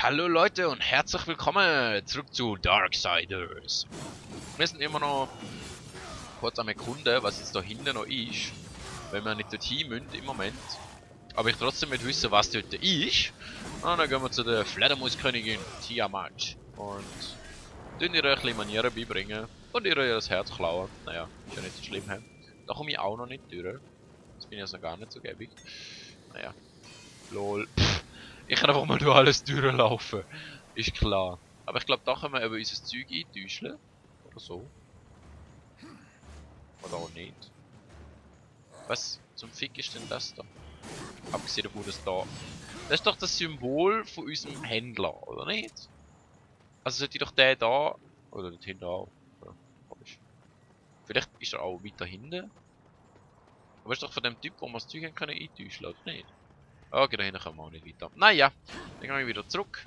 Hallo Leute und herzlich willkommen zurück zu Darksiders. Wir sind immer noch kurz am Erkunden, was jetzt da hinten noch ist, weil wir nicht dorthin müssen im Moment. Aber ich trotzdem nicht wissen, was dort ist. Und dann gehen wir zu der Fledermauskönigin Tiamat und tun ihr ein bisschen Manieren beibringen und ihr das Herz klauen. Naja, ist ja nicht so schlimm. He? Da komme ich auch noch nicht durch. Das bin ich also gar nicht so gäbig. Naja, lol. Ich kann einfach mal durch alles durchlaufen. Ist klar. Aber ich glaube, da können wir eben unser Zeug eintäuschen. Oder so. Oder auch nicht. Was zum Fick ist denn das da? Abgesehen davon, dass da... Das ist doch das Symbol von unserem Händler, oder nicht? Also sollte doch der da... Oder dort hinten auch. Ja, komisch. Vielleicht ist er auch weiter hinten. Aber ist doch von dem Typ, wo wir das Zeug haben können eintäuschen, oder nicht? Okay, da hinten kommen wir auch nicht weiter. Naja, dann gehen wir wieder zurück.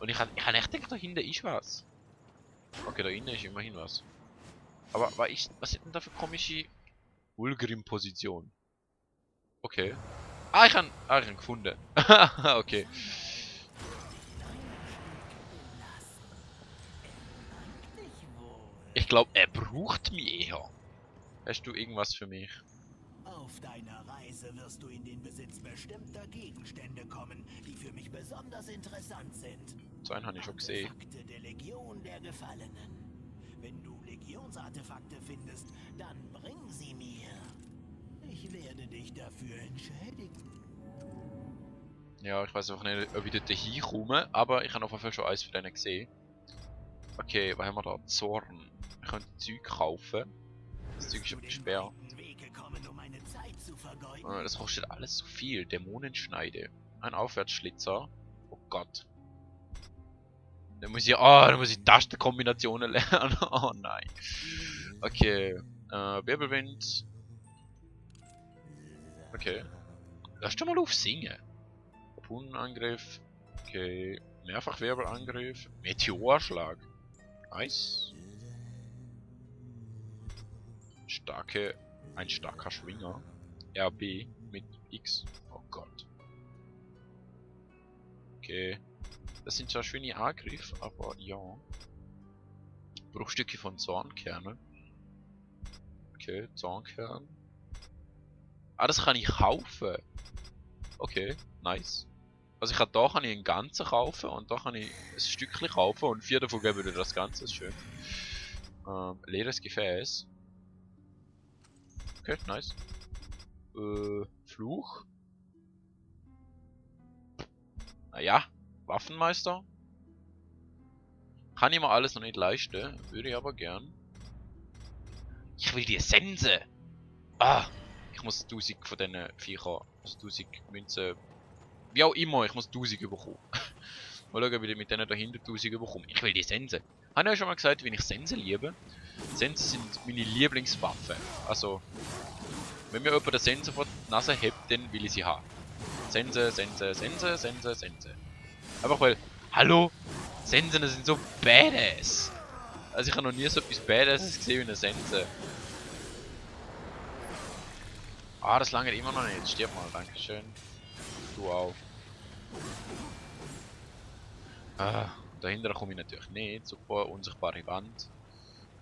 Und ich habe echt gedacht, da hinten ist was. Okay, da innen ist immerhin was. Aber was ist denn da für komische Ulgrim-Position? Okay. Ich habe ihn gefunden. Okay. Ich glaube, er braucht mich eher. Hast du irgendwas für mich? Auf deiner Reise wirst du in den Besitz bestimmter Gegenstände kommen, die für mich besonders interessant sind. So einen habe ich schon gesehen. Artefakte der Legion der Gefallenen. Wenn du Legionsartefakte findest, dann bring sie mir. Ich werde dich dafür entschädigen. Ja, ich weiß einfach nicht, ob ich dort hinkomme, aber ich habe auf jeden Fall schon eins von denen gesehen. Okay, was haben wir da? Zorn. Wir können Zeug kaufen. Das Zeug ist auf die Sperr. Das kostet alles so viel. Dämonenschneide. Ein Aufwärtsschlitzer. Oh Gott. Dann muss ich Tastenkombinationen lernen. Oh nein. Okay. Wirbelwind. Okay. Lass doch mal auf Singen. Harpunenangriff. Okay. Mehrfachwirbelangriff. Meteorschlag. Nice. Ein starker Schwinger. RB mit X. Oh Gott. Okay. Das sind zwar schöne Angriff, aber ja. Bruchstücke von Zornkerne. Okay, Zornkern. Das kann ich kaufen. Okay, nice. Also da kann ich einen ganzen kaufen und da kann ich ein Stückchen kaufen und 4 davon geben wir das Ganze, ist schön. Leeres Gefäß. Okay, nice. Fluch. Naja, Waffenmeister. Kann ich mir alles noch nicht leisten, würde ich aber gern. Ich will die Sense! Ich muss 1000 von diesen Viechern, also 1000 Münzen, wie auch immer, ich muss 1000 bekommen. Mal schauen, wie ich mit denen dahinter 1000 bekomme. Ich will die Sense. Habe ich ja schon mal gesagt, wie ich Sense liebe? Sense sind meine Lieblingswaffen. Also, wenn mir jemand eine Sense vor die Nase hebt, dann will ich sie haben. Sense, Sense, Sense, Sense, Sense. Einfach weil, hallo, Sensen sind so badass. Also ich habe noch nie so etwas Badasses gesehen wie eine Sense. Das lange immer noch nicht. Stirb mal, dankeschön. Du auch. Dahinter komme ich natürlich nicht. Super, unsichtbare Wand.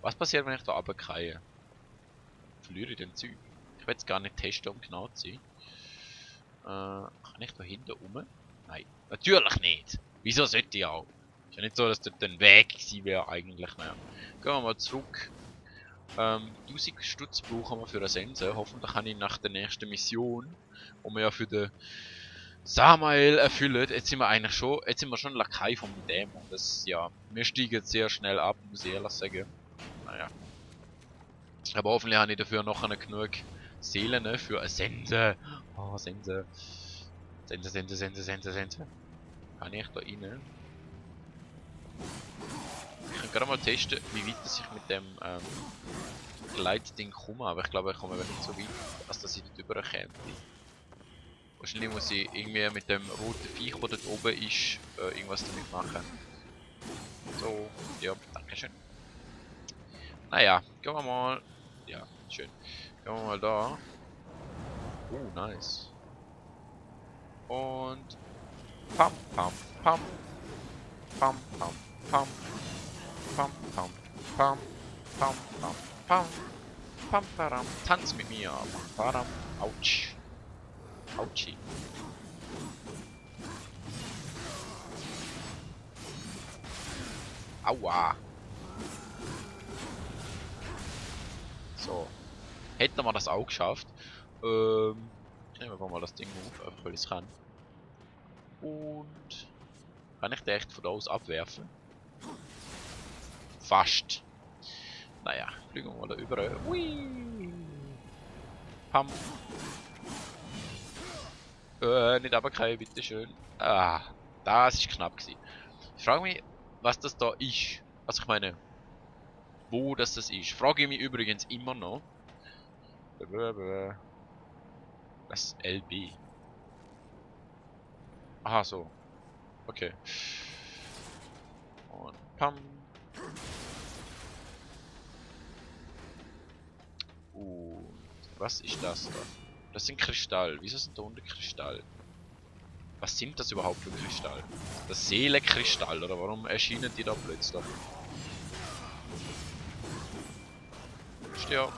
Was passiert, wenn ich da runterkreie? Verliere ich den Zeug? Ich will es gar nicht testen, um genau zu sein. Kann ich da hinten rum? Nein, natürlich nicht. Wieso sollte ich auch? Ist ja nicht so, dass dort ein Weg gewesen wäre eigentlich. Naja. Gehen wir mal zurück. 1000 Stutz brauchen wir für eine Sense. Hoffentlich kann ich nach der nächsten Mission, die wir ja für den Samael erfüllen. Jetzt sind wir schon Lakai vom Dämon. Das, ja, wir steigen jetzt sehr schnell ab, muss ich ehrlich sagen. Naja. Aber hoffentlich habe ich dafür noch genug Seelen für eine Sense. Oh, Sense. Sense. Kann ich da rein? Ich kann gerade mal testen, wie weit ich mit dem Gleitding komme, aber ich glaube, ich komme nicht so weit, als dass ich dort rüberkomme. Wahrscheinlich muss ich irgendwie mit dem roten Viech, der dort oben ist, irgendwas damit machen. So, ja, dankeschön. Naja, gehen wir mal. Ja, schön. Gehen wir mal da. Nice. Und pam, pam, pam. Pam, pam, pam. Pam, pam, pam. Pam, pam, pam. Pam, param. Tanz mit mir. Pam, param. Autsch. Autschi. Aua. So. Hätten wir das auch geschafft. Nehmen wir mal das Ding auf, einfach weil ich es kann. Und kann ich den echt von da aus abwerfen? Fast. Naja, fliegen wir mal da über. Hui. Pam. Nicht runterfallen, bitteschön. Ah, das ist knapp gewesen. Ich frage mich, was das da ist. Also ich meine, wo das ist. Frage ich mich übrigens immer noch. Das LB. Aha, so. Okay. Und pam. Was ist das da? Das sind Kristall. Wieso sind da unten Kristall? Was sind das überhaupt für Kristall? Das Seelenkristall, oder warum erscheinen die da plötzlich? Stirb.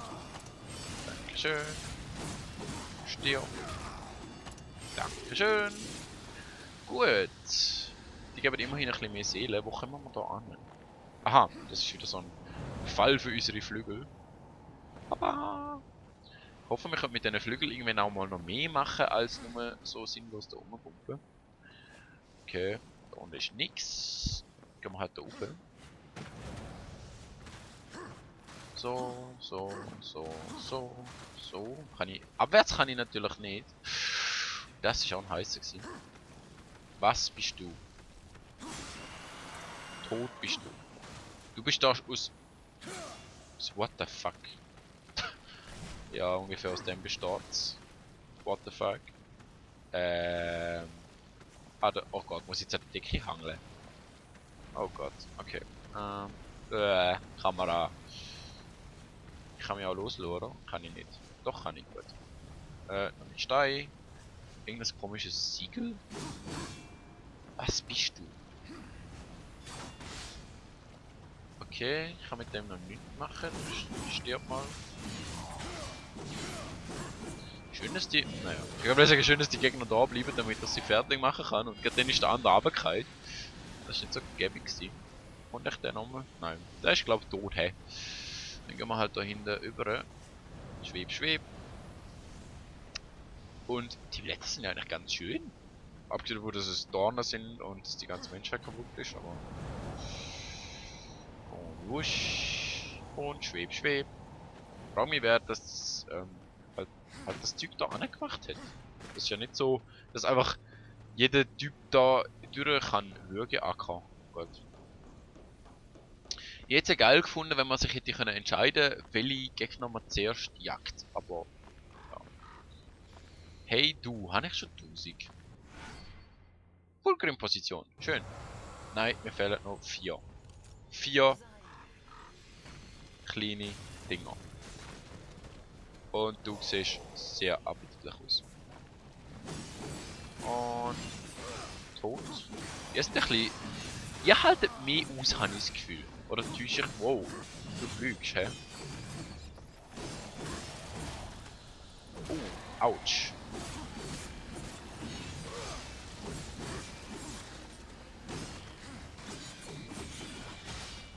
Dankeschön. Stirb. Dankeschön. Gut. Die geben immerhin ein bisschen mehr Seele. Wo kommen wir da an? Aha, das ist wieder so ein Fall für unsere Flügel. Papa. Ich hoffe, wir können mit diesen Flügeln irgendwann auch mal noch mehr machen, als nur so sinnlos da rumpumpen. Okay, da unten ist nix. Gehen wir halt da rauf. So, so, so, so, so. Kann ich. Abwärts kann ich natürlich nicht. Das ist auch ein heißer gewesen. Was bist du? Tot bist du. Du bist da aus. What the fuck? Ja, ungefähr aus dem besteht's. What the fuck? Oh Gott, muss ich jetzt an die Decke hangeln? Oh Gott, okay. Kamera. Ich kann mich auch loslassen, oder? Kann ich nicht. Doch, kann ich, gut. Noch mit Stein. Irgendein komisches Siegel. Was bist du? Okay, ich kann mit dem noch nichts machen. Stirb mal. Schön, dass die. Naja, ich glaube, es ist schön, dass die Gegner da bleiben, damit ich sie fertig machen kann. Und dann ist der andere runtergefallen. Das ist nicht so gäbig gewesen. Und ich den nochmal? Nein, der ist glaube ich tot, hey. Dann gehen wir halt da hinten über. Schweb, schweb. Und die Blätter sind ja eigentlich ganz schön. Abgesehen davon, dass es Dornen sind und dass die ganze Menschheit kaputt ist, aber. Und wusch. Und schweb, schweb. Frag mich, wer das halt das Zeug da angemacht hat. Das ist ja nicht so, dass einfach jeder Typ da durch kann Würge ackern. Gut. Ich hätte es ja geil gefunden, wenn man sich hätte können entscheiden, welche Gegner man zuerst jagt. Aber ja. Hey du, habe ich schon 1000? Fulgrim-Position, schön. Nein, mir fehlen noch 4. 4 kleine Dinger. Und du siehst sehr appetitlich aus. Und tot. Ihr seid ein bisschen. Ihr haltet mehr aus, habe ich das Gefühl. Oder täusche ich. Wow, du lügst, hä? Oh, ouch.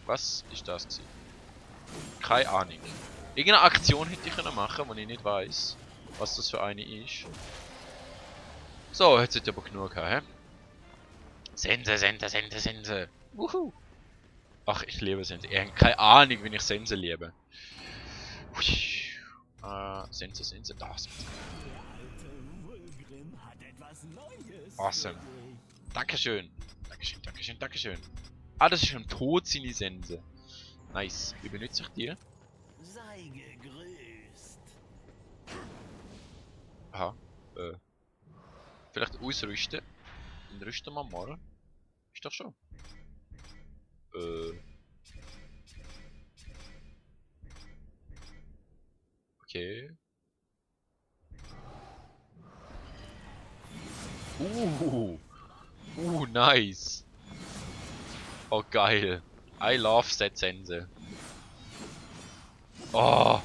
Was ist das gewesen? Keine Ahnung. Irgendeine Aktion hätte ich können machen, wenn ich nicht weiß, was das für eine ist. So, jetzt sind aber genug, hä? Sense, Sense, Sense, Sense. Wuhu. Ach, ich liebe Sense. Ich habe keine Ahnung, wie ich Sense liebe. Sense, Sense, das. Awesome. Dankeschön. Dankeschön, Dankeschön, Dankeschön. Ah, das ist schon tot, seine Sense. Nice. Wie benutze ich die? Sei gegrüßt. Aha. Vielleicht ausrüsten. Dann rüsten wir mal. Ist doch schon. Okay. Nice. Oh geil. I love that Sense. Oh.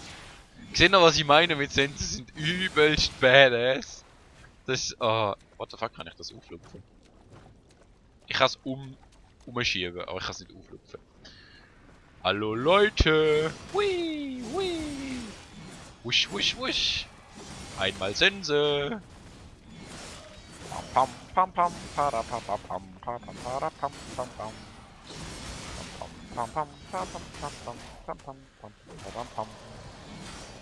Seht ihr, was ich meine mit Sense? Sind übelst badass. Das oh. What the fuck, kann ich das auflupfen? Ich kann es umschieben, aber ich kann es nicht auflupfen. Hallo Leute! Hui, hui! Wusch, wusch, wusch! Einmal Sense! Pam, pam, pam, para, pam, pam, pam, pam, para, pam, pam, pam. Pam, pam, pam, pam, pam, pam, pam, pam, pam, pam, pam.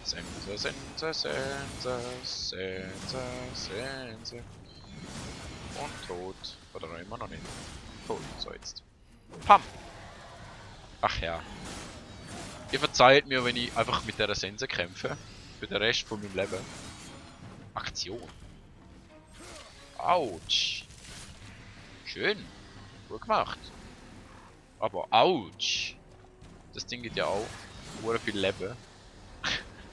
Sense, Sense, Sense, Sense, Sense. Und tot. Oder noch immer noch nicht. Tot. So, jetzt. Pam! Ach ja. Ihr verzeiht mir, wenn ich einfach mit der Sense kämpfe. Für den Rest von meinem Leben. Aktion. Autsch. Schön. Gut gemacht. Aber Autsch. Das Ding geht ja auch sehr viel Leben.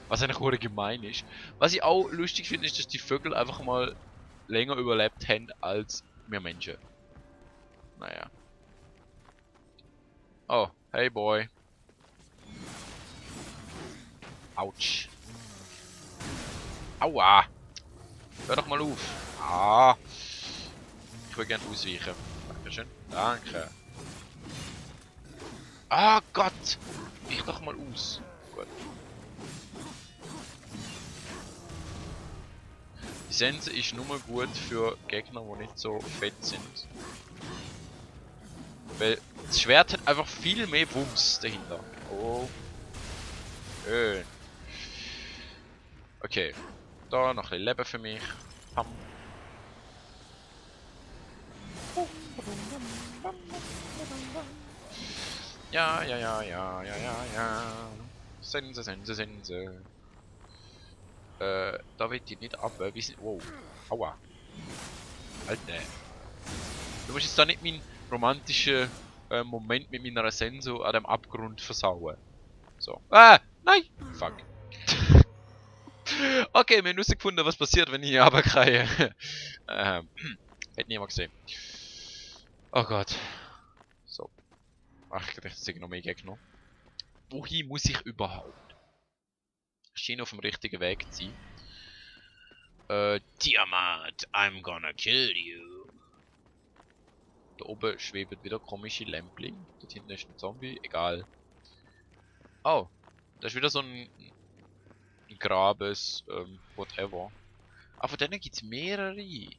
Was eigentlich sehr gemein ist. Was ich auch lustig finde, ist, dass die Vögel einfach mal länger überlebt haben als wir Menschen. Naja. Oh, hey boy. Autsch. Aua. Hör doch mal auf. Ah. Ich will gerne ausweichen. Dankeschön. Danke. Ah Gott. Weich doch mal aus. Gut. Die Sense ist nur gut für Gegner, die nicht so fett sind. Weil das Schwert hat einfach viel mehr Wumms dahinter. Oh. Schön. Okay. Da noch ein bisschen Leben für mich. Pam. Ja, ja, ja, ja, ja, ja, ja. Sense, Sense, Sense. Da wird die nicht ab. Wie sind. Wow. Aua. Alter. Du musst jetzt da nicht meinen romantischen Moment mit meiner Senso an dem Abgrund versauen. So. Ah! Nein! Fuck. Okay, wir haben herausgefunden, was passiert, wenn ich hier runterkriege. Hätte niemand gesehen. Oh Gott. So. Ach, ich dachte, es sind noch mehr Gegner. Wohin muss ich überhaupt? Ich schien auf dem richtigen Weg zu sein. Tiamat, I'm gonna kill you. Da oben schweben wieder komische Lämpchen. Dort hinten ist ein Zombie, egal. Oh, da ist wieder so ein Grabes, whatever. Aber von denen gibt es mehrere.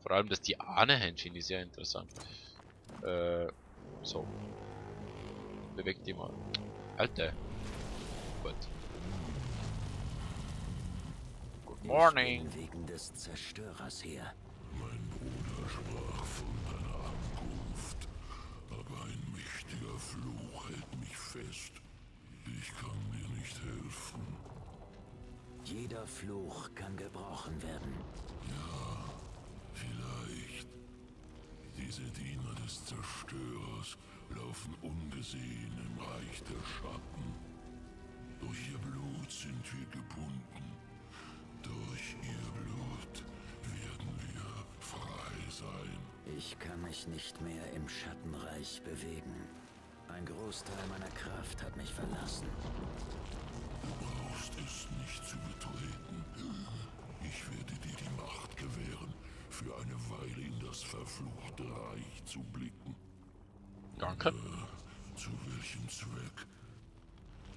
Vor allem, dass die Ahnen haben, finde ich sehr interessant. So. Bewegt die mal. Alter. Gut. Good morning. Ich bin wegen des Zerstörers her. Mein Bruder sprach von deiner Ankunft, aber ein mächtiger Fluch hält mich fest. Ich kann dir nicht helfen. Jeder Fluch kann gebrochen werden. Ja, vielleicht. Diese Diener des Zerstörers laufen ungesehen im Reich der Schatten. Durch ihr Blut sind wir gebunden. Durch ihr Blut werden wir frei sein. Ich kann mich nicht mehr im Schattenreich bewegen. Ein Großteil meiner Kraft hat mich verlassen. Du brauchst es nicht zu betreten. Ich werde dir die Macht gewähren, für eine Weile in das verfluchte Reich zu blicken. Danke. Zu welchem Zweck?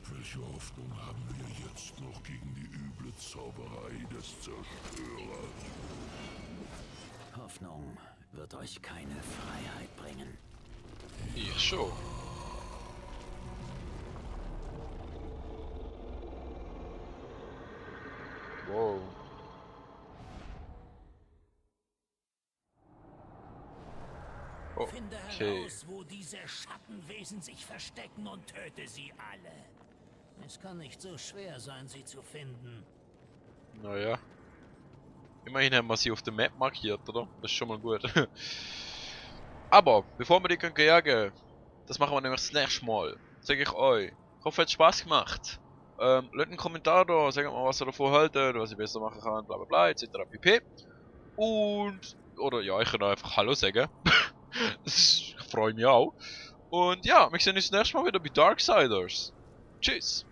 Welche Hoffnung haben wir jetzt noch gegen die üble Zauberei des Zerstörers? Hoffnung wird euch keine Freiheit bringen. Ich schon. Wow. Finde Okay. heraus, wo diese Schattenwesen sich verstecken und töte sie alle. Es kann nicht so schwer sein, sie zu finden. Naja. Immerhin haben wir sie auf der Map markiert, oder? Das ist schon mal gut. Aber, bevor wir die können jagen, das machen wir nämlich das nächste Mal. Sage ich euch. Ich hoffe, es hat Spaß gemacht. Lasst einen Kommentar da, sagt mal, was ihr davon haltet, was ich besser machen kann, bla bla bla, etc. pp. Und, oder ja, ich kann auch einfach Hallo sagen. Ich freue mich auch. Und ja, wir sehen uns nächstes Mal wieder bei Darksiders. Tschüss!